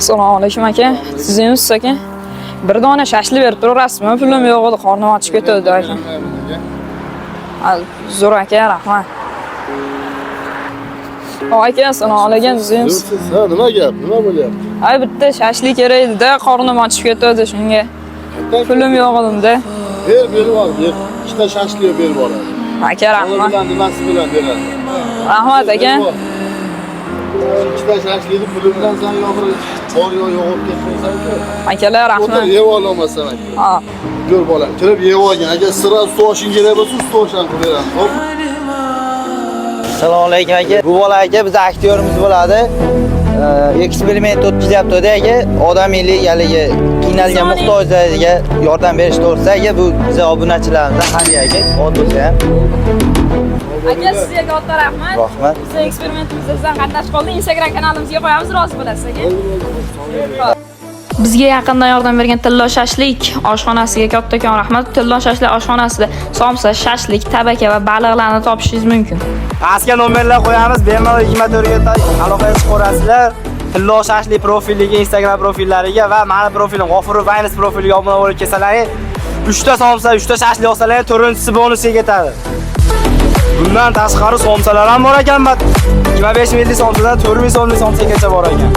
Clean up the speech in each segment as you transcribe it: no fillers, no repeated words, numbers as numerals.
Assalomu alaykum, aka. Sizimsiz, aka? Bir dona shashlik berib turaverasizmi? Pulim yo'q edi, qornim ochib ketdi, aka. Al, zo'r, aka, rahmat. O, aka, assalomu alaykum, sizimsiz? Siz, ha, nima gap? Nima bo'lyapti? Ay, bitta shashlik kerak edi-da, qornim ochib ketdi shunga. Pulim yo'q edi-da. Ber, berib yubor, ber. Ikkita shashlik berib yuboradi. Aka, Qo'li rahmat. bilan, nimasi bilan beradi. Rahmat, aka. Berib yubor. Ikkita shashlikni puli bilan san yo'q, bor yo'q yo'qolib ketmaysan-ku. Akalar, O'tir, rahmat. yeb ololmassan, aka. Ha. Yur, bolam, kirib yeb olgin. Agar sira suv oshing kerak bo'lsa, suv osh ham qilib beramiz. Xo'p? Assalomu alaykum, aka. Bu bola, aka, biz aktyorimiz bo'ladi. Eksperiment o'tkazyapti, aka. Odamiylik, haligi qiynalgan muhtojlarga yordam berish to'g'risida, aka, bu biza obunachilarimizdan hadya, aka. Ot bo'lsa ham. Aka, sizga katta rahmat. Rahmat. Biz eksperimentimizda sizdan qatnashib qoldik. Instagram kanalimizga qo'yamiz, rozi bo'lasiz, aka. Bizga yaqindan yordam bergan Tillo shashlik oshxonasiga kattakon rahmat. Tillo shashlik oshxonasida somsa, shashlik, tabaka va baliqlarni topishingiz mumkin. Pastga nomerlar qo'yamiz, bemalol 24 ga aloqaga chiqaverasizlar. Tillo shashlik profiliga, Instagram profillariga va mani profilim G'ofurov Vaynes profiliga obuna bo'lib kelsalaring, 3 ta somsa, 3 ta shashlik olsalaring, to'rtinchisi bonusga ketadi. Bundan tashqari somsalar ham bor ekan, 25 minglik somsadan 4 ming so'mlik somsagacha bor ekan.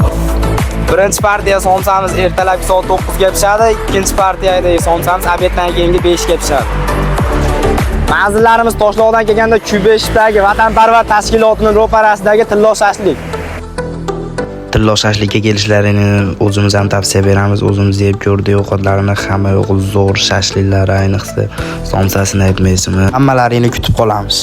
Birinchi partiya somsamiz ertalabki soat 9 ga pishadi, ikkinchi partiyadagi somsamiz обед dan keyingi 5 ga pishadi. Manzillarimiz: Toshloqdan kelganda Q5 dagi Vatanparvar tashkilotining ro'parasidagi Tillo shashlik. Tillo shashlikka kelishlarini o'zimiz ham tavsiya beramiz. O'zimiz yeb ko'rdik ovqatlarini, hamma yo'q zo'r, shashliklari, ayniqsa somsasini aytmaysizmi. Hammalaringni kutib qolamiz.